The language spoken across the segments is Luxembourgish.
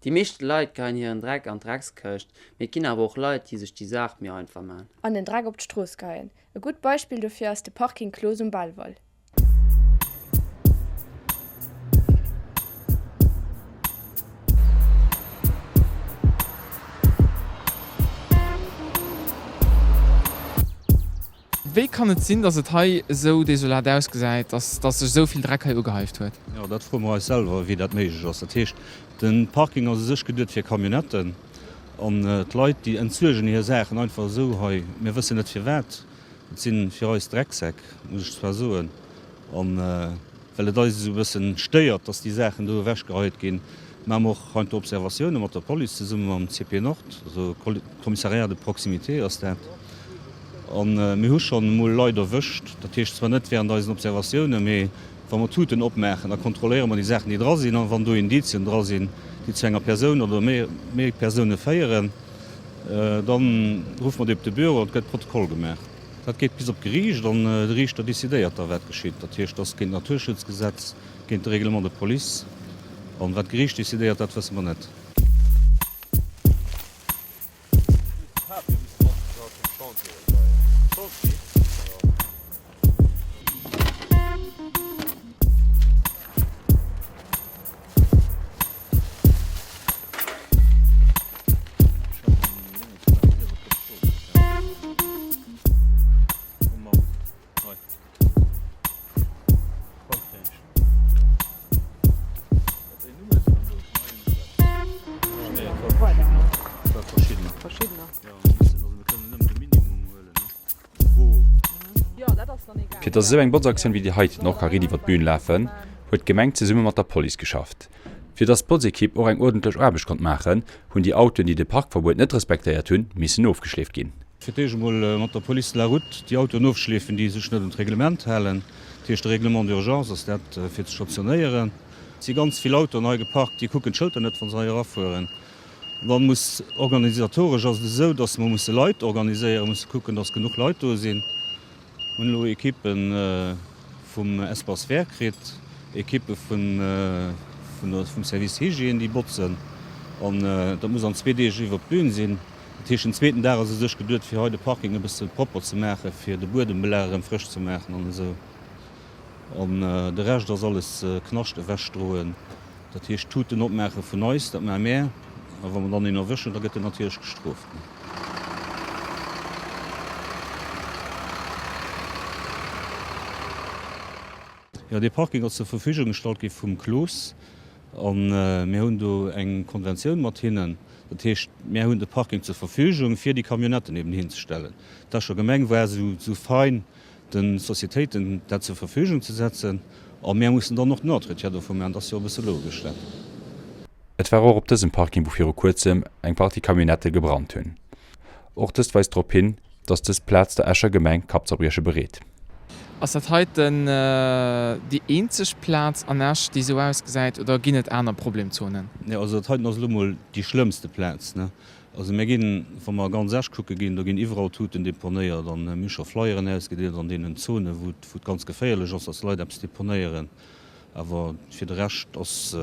Déi meescht Leit geheien hiren Dreck an d'Dreckskëscht, mee et ginn awer och Leit, déi sech déi Saach méi einfach man. An den Dreck op d'Strooss geheien. E gutt Beispill dofir ass de Parking Clos um Belval. Wéi kann et sinn, dass et hei esou desolat ausgesäit, dass dass sech esou vill Dreck hei ugehäift huet? Jo, dat froe mer eis selwer, wéi dat méiglech ass. Dat heescht, de Parking ass u sech geduet fir Camionnetten an d'Leit, déi entsuergen hir Saachen einfach esou hei. Mir wëssen net firwat. Et si fir eis Drecksäck, muss ech zwar soen. An well et eis esou e bëssen stéiert, dass déi Saachen do ewechgeheit ginn, maache mer och heiansdo Observatioune mat der Police zesumme mam CP Nord, also Commissariat de proximité ass dat. A mir hu schonn emol Leit erwëscht, dat heescht zwar net während eisen Observatiounen, mee wa mer Tuten opmaachen, da kontrolléiere mer déi Saachen, déi dra sinn. A wann do Indizien dra sinn, déi zu enger Persoun oder méi Persoune féieren, da ruffe mer déi op de Büro an et gëtt Protokoll gemaach. Dat geet bis op d'Geriicht an de Riichter decidéiert da wat geschitt. Dat heescht, dat ass géint d'Naturschutzgesetz, géint de Règlement de police. An wat d'Geriicht decidéiert, dat wësse mer net. Fir dass esou eng Botzaktioun wéi déi heiten och ka riit iwwer d'Bühn lafen, huet d'Gemeng zesumme mat der Police geschafft. Fir dass d'Botzekipp och eng uerdentlech Aarbecht konnt maachen, hunn déi Autoen, déi de Parkverbuet net respektéiert hunn, missen ofgeschleeft ginn. Fir d'éischt emol mat der Police de la Route déi Autoen ofschleefen, déi sech net un d'Reglement halen. Dat heescht, de Règlement d'urgence ass dat, fir ze stationéieren. Et si ganz vill Autoen hei geparkt, déi kucken d'Schëlter net, wa se hei erafueren. Dann muss organisatoresch ass et esou, dass mer musse Leit organiséieren, musse kucken, dass genuch Leit do sinn. Mir hunn elo Ekippe vum Espace Vert kritt, Ekippe vum Service Hygiène, déi botzen. An dat muss an zwee Deeg iwwert d'Bün sinn. Dat heescht, den zweeten Dag ass u sech geduet, fir hei de Parking e bësse propper ze maachen, fir de Buedembelag erëm frësch ze maachen an esou. An de Rescht ass alles Knascht ewechdroen. Dat heescht, Tuten opmaache vun eis, dat maache mär. A wa mer dann een erwëschen, da gëtt en natierlech gestrooft. Jo, dee Parking ass zur Verfügung gestallt gi vum Clos a mir hunn do eng Konventioun mat hinnen. Dat heescht, mär hunn de Parking zur Verfügung, fir déi Camionnetten eben hinzestellen. D'Escher Gemeng war esou fein, de Societéiten dat zur Verfügung ze setzen a mär mussen dann och den Entretien dovu maachen. Dat ass jo e bësse logesch, dat. Et war och op dësem Parking, wou viru kuerzem eng Partie Camionnettë gebrannt hunn. Och dëst weist drop hin, dass dës Plaz der Escher Gemeng Kappzerbrieche bereet. Ass dat heiten déi eenzeg Plaz an Esch, déi esou ausgesäit, oder ginn et aner Problemzonen? Nee, also dat heiten ass elo mol déi schlëmmste Plaz, ne. Also mir ginn, wa mer ganz Esch kucke ginn, do ginn iwwerall Tuten deponéiert an mir hu scho Flyeren ausgedeelt an deenen Zonen, wou et ganz geféierlech ass, dass Leit eppes deponéieren. Awer fir de Rescht ass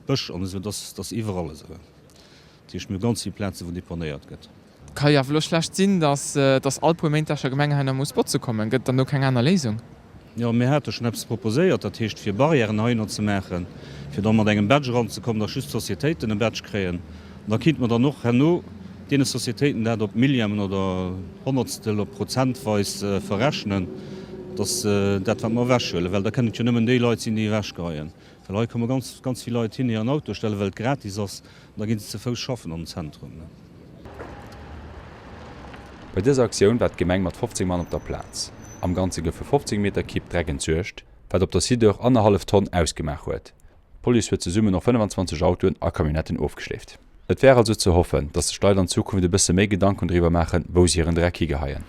Bësch an esou, dat ass iwwerall esou. Dat heescht, mir hu ganz vill Plazen, wou deponéiert gëtt. Ka jo awer elo schlecht sinn, dass all puer Méint d'Escher Gemeng hei nach muss botze kommen. Gëtt et dann do keng aner Léisung? Jo, mir hate schonn eppes proposéiert, dat heescht fir Barrièren heihinner ze maachen, fir da mat engem Badge eranzekommen, datt just d'Sociétéiten e Badge kréien. An da kinnte mer dann och herno deene Sociétéiten dat op Millièmen oder Honnertstel, op prozentweis verrechnen, datt dat wat mer ewechhuelen, well da kënnen et jo nëmmen déi Leit sinn, déi ewechgeheien. Well hei komme ganz, ganz vill Leit hin, hiren Auto stellen, well et gratis ass, an da gi se ze Fouss schaffen an den Zentrum. Bei dëser Aktioun war d'Gemeng mat 15 Mann op der Plaz. Am Ganze goufe 15 Meter Kibb Dreck entsuergt, wat op der Sidor annerhallef Tonn ausgemaach huet. D'Police huet zesummen och 25 Autoen a Camionnetten ofgeschleeft. Et wär also ze hoffen, datt sech d'Leit an Zukunft e bësse méi Gedanken driwwer maachen, wou se hiren Dreck higeheien.